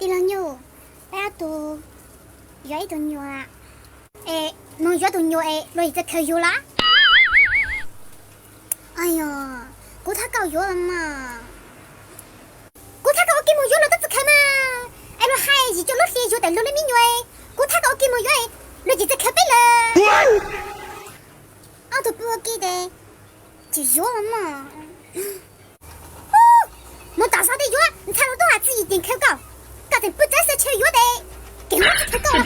Tij laug Nyuj, peb ob tug yuav ib tug nyuam. Es mus yuav tus nyuam es luag tsis txawj khaws yus los? Ayo, kuv thab koj yuav los mas. Kuv thab koj ua ke mus yuav luag twb txawj khaws mas. Es luag hais yim cuaj lub hli yus tam luag lub me nyuam. Kuv thab koj ua ke mus yuav, luag tsis txawj khaws peb lawm. Ob tug pw ua ke tes tsis yuav los mas. Mus tom xov tej yuav, ntxhais luag tub has txij yim ceem khaws koj, koj tseem pw txawv xav chaw yuav tes, kev muab txawj khaws koj.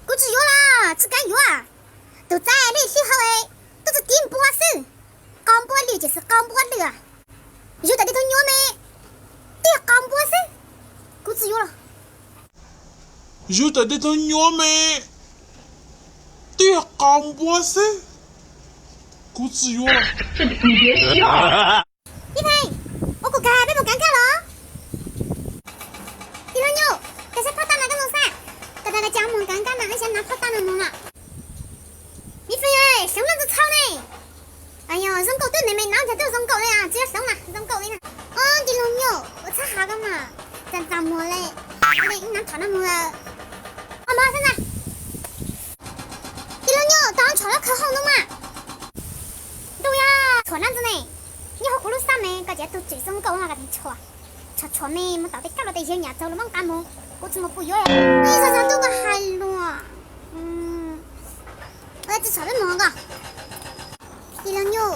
Kuv tsis yuav los tsis kav yuav. Tus txaij lwj sib haum, tuaj txog tiv npua xwb. Qau npua lwj ces xwb qau npua lwj. Yus tam tej tug nyuam me, twb yog qau npua xwb. Kuv tsis yuav los. Yus tam tej tug nyuam me, twb yog qau npua xwb. Kuv tsis yuav los. Ib Pheej, ua kuv kag peb mus kav nkaj los. Tij laug Nyuj, koj saib phoj taj no koj zoo xwb. Koj tas koj cas mus kav nkaj no, ib sab nav phoj taj no mus lawm. Ib Pheej, hloov leej twg txhau ne? Ayo, zoo nkauj twb me me no cas twb zoo nkauj li, tsis yog hloov na, zoo nkauj li na. Ob, tij laug Nyuj, ua txhab hav koj mas, txaj txaj muag li. Ib nav thaum no mus, ua mov xwb na. Tij laug Nyuj, tau tshuam lub khawv hauj ntoo mas. Ntuj yog tshuam nab ntxwg ne, nyob hauv kuv lub xab me koj ces tug tseem zoo nkauj no koj tseem tshuam. Tshuam tshuam me mus tom tej kab los tej yawg nyam txaug los mab nqa mus, kuv tsis mus pw yuav. Ib zog zog ntuj koj hais lus. Tsis tshuam peb mus koj. Tij laug Nyuj,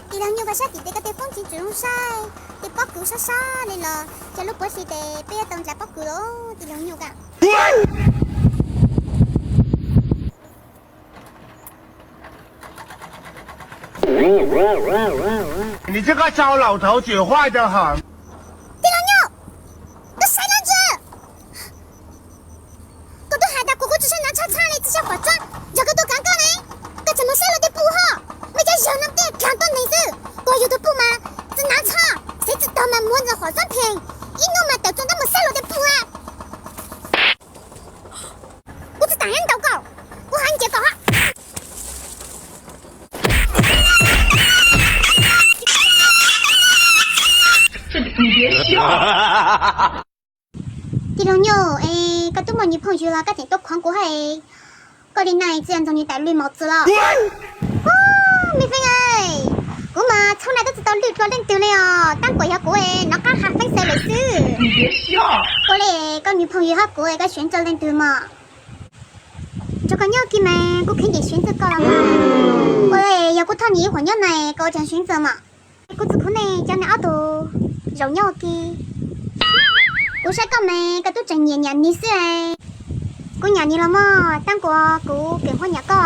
tij laug Nyuj koj saib tim tej koj tej poob tsev tsuas zoo saib, tej pob kws sab sab li los cov lub puav si tes peb yuav tau ntlav pob kws los tij laug Nyuj koj. Tij laug Nyuj, koj saib leej twg? Koj twb hais tas kuv kuv tsis saib nav tshaj tshaj li tsis saib pom tsob, yog koj tuaj kav nkoj ne, koj tseem mus saib luag tej pum ho. Mej cov yawg no tej dlaag tuab neeg xwb, kuv yug tug pum mas txiv nav tshaj, xeev tsis tau mas muag ntxawm qhov xob pheej, ib hnub mas tawm txog ntab mus saib luag tej pum na. Kuv tsis tas yeeb ntaus koj, kuv hais nce koj hab. Tij laug Nyuj, es koj twb muaj nyuam phooj ywg los koj tseem tuaj khuam kuv hab. Koj li no txia ntxoog ni tas lwj mos txwv los. Me feej, kuv mas txhua na twb tsis tau lwj dlua leej twg li os, tab kuas yog kuv nov qab qha feeb xwm lawm xwb. Ua li koj nyuam phooj ywg hab kuv koj xyuav txog leej twg mog? Ntshe koj nyob kiag mas kuv kheev dim xyuav txog koj los mas. Ua li yog kuv thoj nyiam ib qho nyob na koj ua caag xyuav txog mas. Kuv txhua khub ne cov neeg ob tug zaum nyob ua ke. Kuv saib koj mas koj tub tseem nyiam nyiam nig xwb. Kuv nyiam nig los mog, tab kuas kuv keem huab nyiam koj.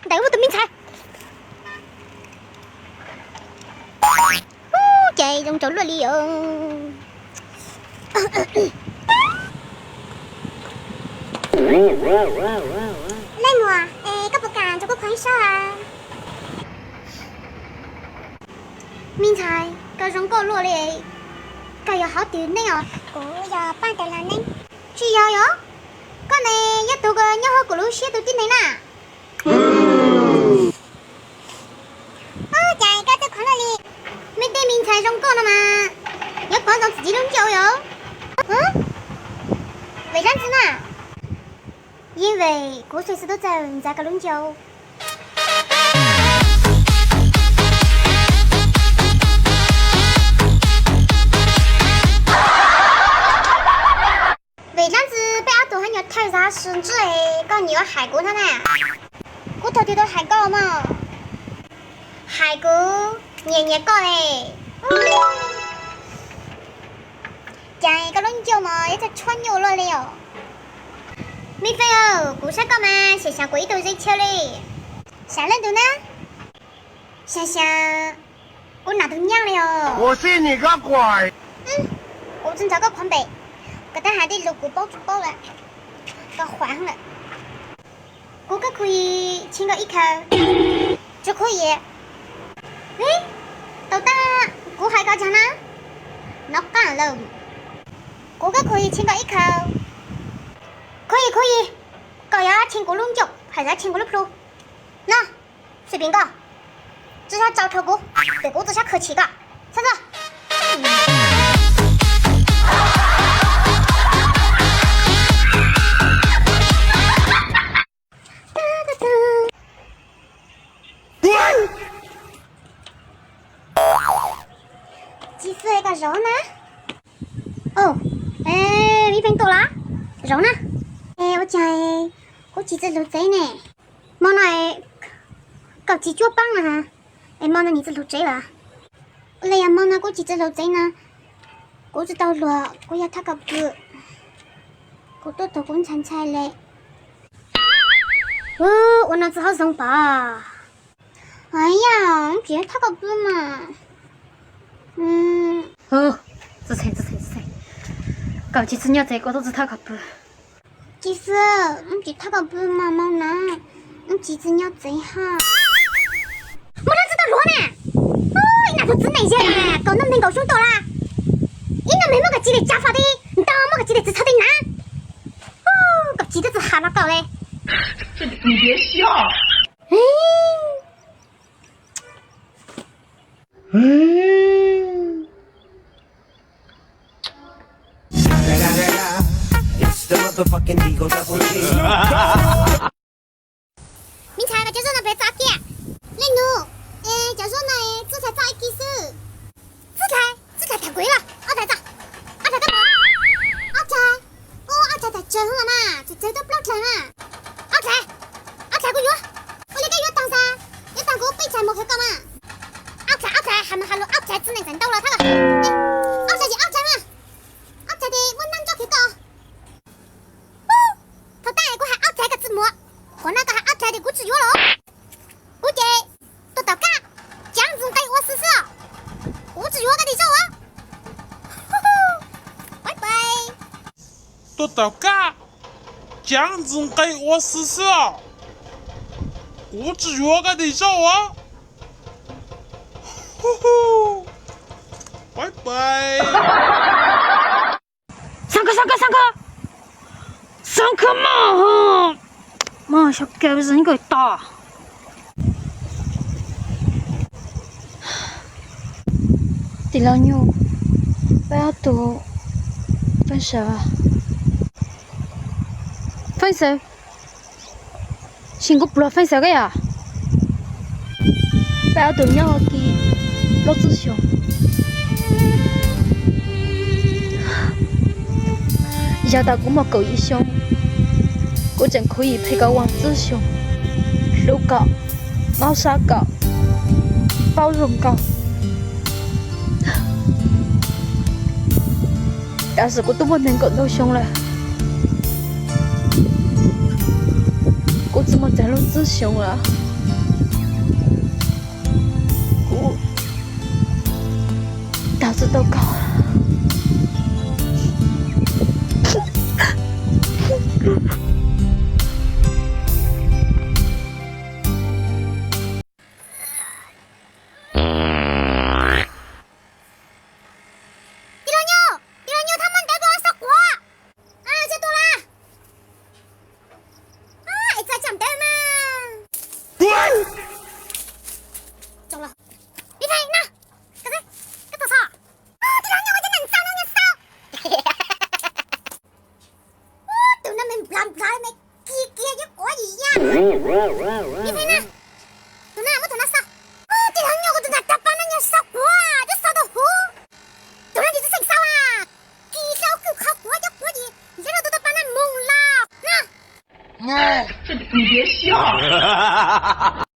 Ntawm ua tus me ntxhais. Ces zoo nraug luaj li os. Leej muam, es koj puas kam nrog kuv khuam ib sab? Me ntxhais, koj zoo nkauj luaj li, koj yog hauv twg neej os? Kuv yog Paj Tais Los Neeb. Tsis yog os, koj ne yog tus nyob hauv kuv lub siab tus tib neeg na. Ua cas koj twb khuam luaj li? Mej tej me ntxhais zoo nkauj no mas yuav khuam zoo txiv txiv lub ncauj yom. Vim dlaab tsi na? Yeej vim kuv xwb tub txawj ntxav koj lub ncauj. Vim dlaab tsi peb ob tug hab nyuam thawj xav sib ntsib koj nyiam hais kuv hnab na? Kuv thaum twg tau hais koj mog? Hais kuv nyiam nyiam koj le. Cas koj lub ncauj mas yuav txawj tshuab nyuj luaj li os. Me feej, kuv saib koj mas xyam xyam kuv ib tug ze chaw li. Xyam leej twg na? Xyam xyam kuv nam tug nyaab li os. Kuv tsi nrog koj qhuav npem, koj tab hais tej lug kuv paub tsi paub lawm, koj qhuav lawm. Kuv kab khu yim txhij nkauj ib khaws. Tsi khu yim. Tau tab kuv hais koj caag na, nov qaab lawm. Kuv kab khu yim txhij nkauj ib khaws. Khuv ib, khuv ib, koj yuav tsheej kuv lub ncauj hais yuav tsheej kuv lub plhu no, xwm pim koj tsis sab tsau rau kuv, vim kuv tsis sab khwv chim koj. Txhob txog. Tsis xwm koj zaum na. Ov, me pheej tuaj los zaum na. Es ua cas kuv tsis txawj hlub tsev ne? Hmo no kaum tsis cuaj peb na, es hmo no nim txawj hlub tsev lawm. Ua li yog hmo no kuv tsis txawj hlub tsev no, kuv tsis tau hluas, kuv yog thab kaum pw, kuv tuaj tau kuv ntshai ntshai li. Ua no txawj hauv zoo pom. Yog, tsis thab kaum pw mas. Kaum tsis txawj nyob tsev kuv tuaj tsis thab kaum pw. Tsis xwb, tsis thab kaum pw mas hmo no tsis txawj nyob tsev ha. Muaj dab tsi tau hluav na? Ib nam tus txiv neej ze, kaum no nees nkaum xyoo tuaj lawm, ib no me muab kaum tsis li tsa fo ti, nto muab kaum tsis li txi txho ti na. Kaum tsis twb txawj has los kaum li. Me ntxhais, koj cov zaub no pem txog kiag. Leej nus, cov zaub no txij txhais txog ib kis xwb. Txij txhais, txij txhais tag kuv los ob txhais txog. Ob txhais koj pom? Ob txhais, ub, ob txhais tag tsawg los mas, txhais tsawg tuaj plaub txhais mas. Ob txhais, ob txhais kuv yuav. Ua li koj yuav tag xwb, yuav tag kuv peb txhais mus qhia koj mas. Ob txhais, ob txhais, has mas has lus ob txhais txiv neej txais ntau los thab koj. Ob txhais ces ob txhais mas. Ob txhais ces muab nab ntsob qhia koj. Thaum tag kuv hais ob txhais koj tsis muab, qhov no koj hais ob txhais ces kuv tsis yuav los. Kuv ces tuaj tom kab, cov ntxwg nqi ua xwb xwb os. Kuv tsis yuav koj tej zaub os. Bye bye. Tuaj tom kab, cov ntxwg nqi ua xwb xwb os. Kuv tsis yuav koj tej zaub os. Bye bye. Xab khab, xab khab, xab khab, xab khab mog. Mog xyov kev zoo ib kaum tos. Tim laus nyuj, peb ob tug feej sawv, feej sawv, sim kuv pluag feej sawv koj yom. Peb ob tug nyob ua ke plaub tsib xyoo. Yog tas kuv muaj kaum yim xyoo, kuv tseem khuv yim phem koj ua tsib xyoo, hlub koj, mob sab koj, paub zoo koj. Tab sis kuv twb muaj nees nkaum ntau xyoo lawm, kuv tsis muaj txog lub tsib xyoo lawm, kuv tau tsis tau koj. Tis laus nyuj, tis laus nyuj, thab muab ntawv rau xav quav. Tsis tu la. Es txav tsam ntawv mas. Ib feem na, koj txhob, tis laus nyuj, ua cov neeg txaus no nyuag xau. Tus no me nplav nplav me kiag kiag cov quav yim yam. Ib feem na, tus no muab tus no xau. Tis laus nyuj, kuv tus ntag tag pab no nyuag xau quav cov xau tau huv. Tus no tis txheej xau a, kis xau kwj qhov quav cov quav yim, yog rau tus tag pab no mus los na.